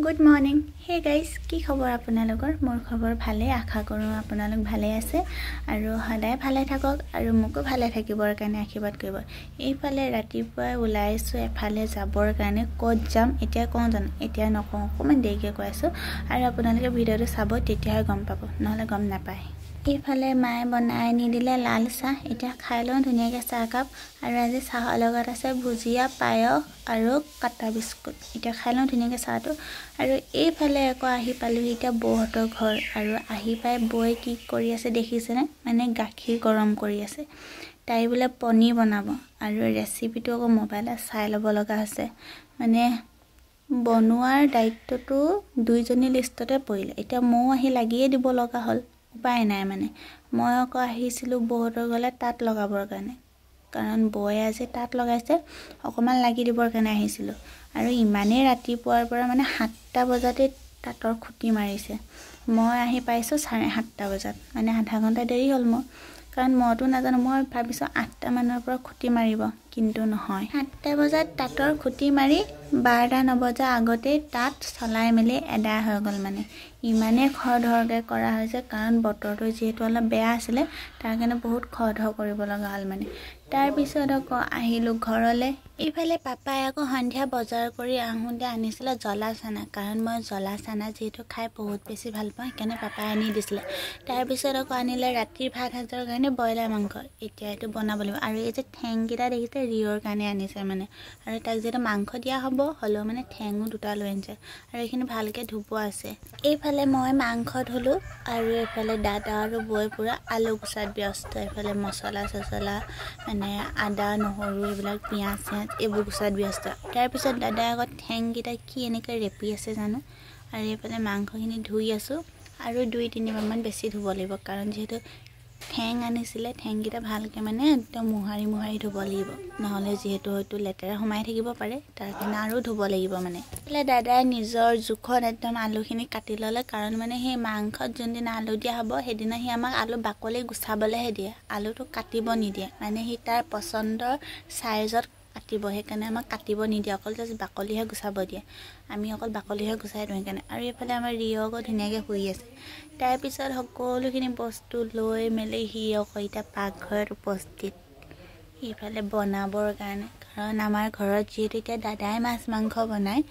Good morning, hey guys, কি খবৰ আপোনালোকৰ? মোৰ খবৰ ভালেই, আশা কৰোঁ আপোনালোক ভালে আছে আৰু সদায় ভালে থাকক আৰু মোকো ভালে থাকিবৰ কাৰণে আশীৰ্বাদ কৰিব। এইফালে ৰাতিপুৱাই ওলাইছোঁ এফালে যাবৰ কাৰণে। ক'ত যাম এতিয়া কওঁ জানো? এতিয়া নকওঁ, অকণমান দেৰিকৈ কৈ আছোঁ আৰু আপোনালোকে ভিডিঅ'টো চাব, তেতিয়াহে গম পাব, নহ'লে গম নাপায়। এইফালে মায়ে বনাই আনি দিলে লাল চাহ, এতিয়া খাই লওঁ ধুনীয়াকৈ চাহকাপ। আৰু আজি চাহৰ লগত আছে ভুজিয়া, পায়স আৰু কাটা বিস্কুট। এতিয়া খাই লওঁ ধুনীয়াকৈ চাহটো। আৰু এইফালে আকৌ আহি পালোহি এতিয়া বৌহঁতৰ ঘৰ। আৰু আহি পাই বৌয়ে কি কৰি আছে দেখিছেনে? মানে গাখীৰ গৰম কৰি আছে, তাই বোলে পনীৰ বনাব। আৰু ৰেচিপিটো আকৌ মোবাইলত চাই ল'ব লগা হৈছে। মানে বনোৱাৰ দায়িত্বটো দুইজনী লিষ্টতে পৰিলে, এতিয়া ময়ো আহি লাগিয়ে দিব লগা হ'ল, উপায় নাই। মানে মই আকৌ আহিছিলোঁ বৌহঁতৰ ঘৰলৈ তাঁত লগাবৰ কাৰণে, কাৰণ বৌয়ে আজি তাঁত লগাইছে, অকণমান লাগি দিবৰ কাৰণে আহিছিলোঁ। আৰু ইমানেই ৰাতিপুৱাৰ পৰা মানে 7টা বজাতেই তাঁতৰ খুঁটি মাৰিছে, মই আহি পাইছোঁ 7:30 বজাত, মানে আধা ঘণ্টা দেৰি হ'ল মোৰ। কাৰণ মইতো নাজানো, মই ভাবিছোঁ 8টা মানৰ পৰা খুঁটি মাৰিব, কিন্তু নহয়, 7টা বজাত তাঁতৰ খুঁটি মাৰি 12টা নবজাৰ আগতেই তাঁত চলাই মেলি এদাই হৈ গ'ল। মানে ইমানেই খৰধৰকৈ কৰা হৈছে, কাৰণ বতৰটো যিহেতু অলপ বেয়া আছিলে, তাৰ কাৰণে বহুত খৰধৰ কৰিব লগা হ'ল মানে। তাৰপিছত আকৌ আহিলোঁ ঘৰলৈ। এইফালে পাপাই আকৌ সন্ধিয়া বজাৰ কৰি আহোঁতে আনিছিলে জ্বলা চানা, কাৰণ মই জ্বলা চানা যিহেতু খাই বহুত বেছি ভাল পাওঁ, সেইকাৰণে পাপাই আনি দিছিলে। তাৰপিছত আকৌ আনিলে ৰাতিৰ ভাত সাজৰ কাৰণে ব্ৰইলাৰ মাংস, এতিয়া এইটো বনাব লাগিব। আৰু এই যে ঠেংকেইটা দেখিছে, ৰিঅ'ৰ কাৰণে আনিছে মানে, আৰু তাক যিহেতু মাংস দিয়া হ'ব, হ'লেও মানে ঠেঙো দুটা লৈ আনিছে। আৰু এইখিনি ভালকৈ ধুব আছে। এইফালে মই মাংস ধুলোঁ আৰু এইফালে দাদা আৰু বৌয়ে পূৰা আলু গুচাত ব্যস্ত। এইফালে মছলা চছলা মানে আদা নহৰু এইবিলাক পিঁয়াজ চিয়াজ এইবোৰ গুচাত ব্যস্ত। তাৰপিছত দাদাই আকৌ ঠেংকেইটা কি এনেকৈ ৰেপি আছে জানো। আৰু এইফালে মাংসখিনি ধুই আছোঁ, আৰু 2 তিনিবাৰমান বেছি ধুব লাগিব, কাৰণ যিহেতু ঠেং আনিছিলে, ঠেংকেইটা ভালকৈ মানে একদম মোহাৰি মোহাৰি ধুব লাগিব, নহ'লে যিহেতু হয়তো লেতেৰা সোমাই থাকিব পাৰে, তাৰ কাৰণে আৰু ধুব লাগিব মানে। এইফালে দাদাই নিজৰ জোখত একদম আলুখিনি কাটি ল'লে, কাৰণ মানে সেই মাংসত যোনদিনা আলু দিয়া হ'ব সেইদিনা সি আমাক আলু বাকলি গুচাবলৈহে দিয়ে, আলুটো কাটিব নিদিয়ে। মানে সি তাৰ পচন্দৰ চাইজত কাটিব, সেইকাৰণে আমাক কাটিব নিদিয়ে, অকল জাষ্ট বাকলিহে গুচাব দিয়ে। আমি অকল বাকলিহে গুচাই দিওঁ সেইকাৰণে। আৰু এইফালে আমাৰ ৰিঅ' আকৌ ধুনীয়াকৈ শুই আছে। তাৰপিছত সকলোখিনি বস্তু লৈ মেলি সি আকৌ এতিয়া পাকঘৰত উপস্থিত, সেইফালে বনাবৰ কাৰণে। কাৰণ আমাৰ ঘৰত যিহেতু এতিয়া দাদাই মাছ মাংস বনায়,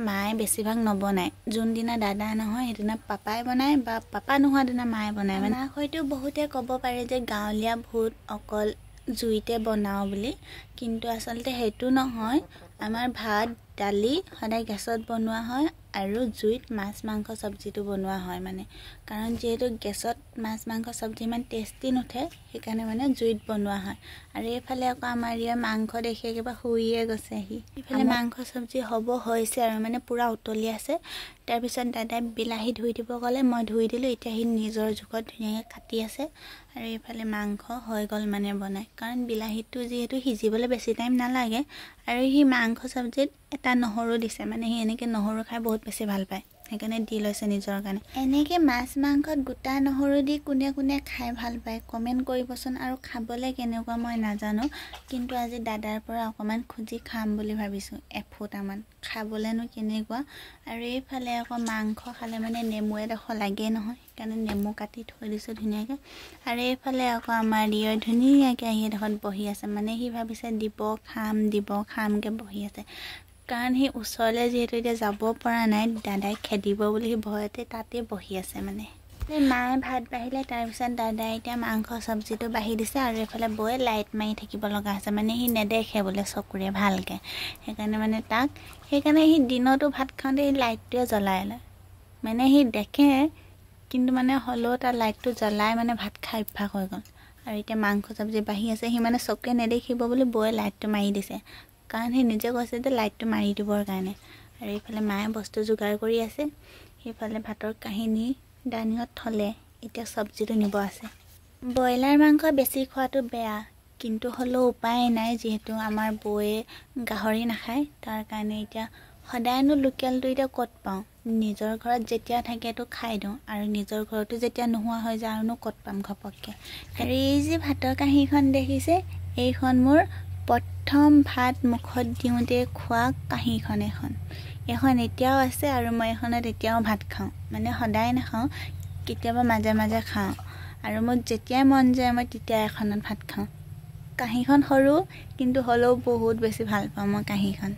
মায়ে বেছিভাগ নবনায়। যোনদিনা দাদা নহয় সেইদিনা পাপাই বনায়, বা পাপা নোহোৱা দিনা মায়ে বনায়। মানে আমাক হয়তো বহুতে ক'ব পাৰে যে গাঁৱলীয়া ভূত অকল জুইতে বনাওঁ বুলি, কিন্তু আচলতে সেইটো নহয়। আমাৰ ভাত দালি সদায় গেছত বনোৱা হয় আৰু জুইত মাছ মাংস চব্জিটো বনোৱা হয় মানে। কাৰণ যিহেতু গেছত মাছ মাংস চব্জি ইমান টেষ্টি নুঠে, সেইকাৰণে মানে জুইত বনোৱা হয়। আৰু এইফালে আকৌ আমাৰ ইয়াৰ মাংস দেখি কিবা শুইয়ে গৈছে সি। এইফালে মাংস চব্জি হ'ব হৈছে আৰু মানে পূৰা উতলি আছে। তাৰপিছত দাদাই বিলাহী ধুই দিব ক'লে, মই ধুই দিলোঁ। এতিয়া সি নিজৰ জোখত ধুনীয়াকৈ কাটি আছে। আৰু এইফালে মাংস হৈ গ'ল মানে বনাই, কাৰণ বিলাহীটো যিহেতু সিজিবলৈ বেছি টাইম নালাগে। আৰু সি মাংস চব্জিত এটা নহৰু দিছে, মানে সি এনেকৈ নহৰু খাই বহুত বেছি ভাল পায়, সেইকাৰণে দি লৈছে নিজৰ কাৰণে। এনেকৈ মাছ মাংসত গোটা নহৰু দি কোনে কোনে খাই ভাল পায় কমেণ্ট কৰিবচোন। আৰু খাবলৈ কেনেকুৱা মই নাজানো, কিন্তু আজি দাদাৰ পৰা অকণমান খুজি খাম বুলি ভাবিছোঁ, এফুটামান খাবলৈনো কেনেকুৱা। আৰু এইফালে আকৌ মাংস খালে মানে নেমু এডোখৰ লাগেই নহয়, সেইকাৰণে নেমু কাটি থৈ দিছোঁ ধুনীয়াকৈ। আৰু এইফালে আকৌ আমাৰ ৰিঅ'ই ধুনীয়াকৈ আহি এডোখৰত বহি আছে, মানে সি ভাবিছে দিব খাম দিব খামকৈ বহি আছে। কাৰণ সি ওচৰলৈ যিহেতু এতিয়া যাব পৰা নাই, দাদাই খেদিব বুলি সি ভয়তে তাতে বহি আছে মানে। মায়ে ভাত বাঢ়িলে, তাৰপিছত দাদাই এতিয়া মাংস চব্জিটো বাঢ়ি দিছে। আৰু এইফালে বৌয়ে লাইট মাৰি থাকিব লগা হৈছে, মানে সি নেদেখে বোলে চকুৰে ভালকৈ, সেইকাৰণে মানে তাক সেইকাৰণে সি দিনতো ভাত খাওঁতে সি লাইটটোৱে জ্বলাই লয়। মানে সি দেখে, কিন্তু মানে হ'লেও তাৰ লাইটটো জ্বলাই মানে ভাত খাই অভ্যাস হৈ গ'ল। আৰু এতিয়া মাংস চব্জি বাঢ়ি আছে, সি মানে চকুৰে নেদেখিব বুলি বৌয়ে লাইটটো মাৰি দিছে, কাৰণ সি নিজে কৈছে যে লাইটটো মাৰি দিবৰ কাৰণে। আৰু এইফালে মায়ে বস্তু যোগাৰ কৰি আছে, সেইফালে ভাতৰ কাহিনী ডাইনিঙত থ'লে, এতিয়া চব্জিটো নিব আছে। ব্ৰইলাৰ মাংস বেছি খোৱাটো বেয়া, কিন্তু হ'লেও উপায় নাই, যিহেতু আমাৰ বৌয়ে গাহৰি নাখায়, তাৰ কাৰণে এতিয়া সদায়নো লোকেলটো এতিয়া ক'ত পাওঁ। নিজৰ ঘৰত যেতিয়া থাকেতো খাই দিওঁ, আৰু নিজৰ ঘৰতো যেতিয়া নোহোৱা হৈ যায় আৰুনো ক'ত পাম ঘপককৈ। আৰু এই যে ভাতৰ কাঁহীখন দেখিছে, এইখন মোৰ প্ৰথম ভাত মুখত দিওঁতে খোৱা কাঁহীখন এখন। এইখন এতিয়াও আছে আৰু মই এইখনত এতিয়াও ভাত খাওঁ। মানে সদায় নাখাওঁ, কেতিয়াবা মাজে মাজে খাওঁ। আৰু মোৰ যেতিয়াই মন যায় মই তেতিয়াই এখনত ভাত খাওঁ। কাঁহীখন সৰু, কিন্তু হ'লেও বহুত বেছি ভাল পাওঁ মই কাঁহীখন।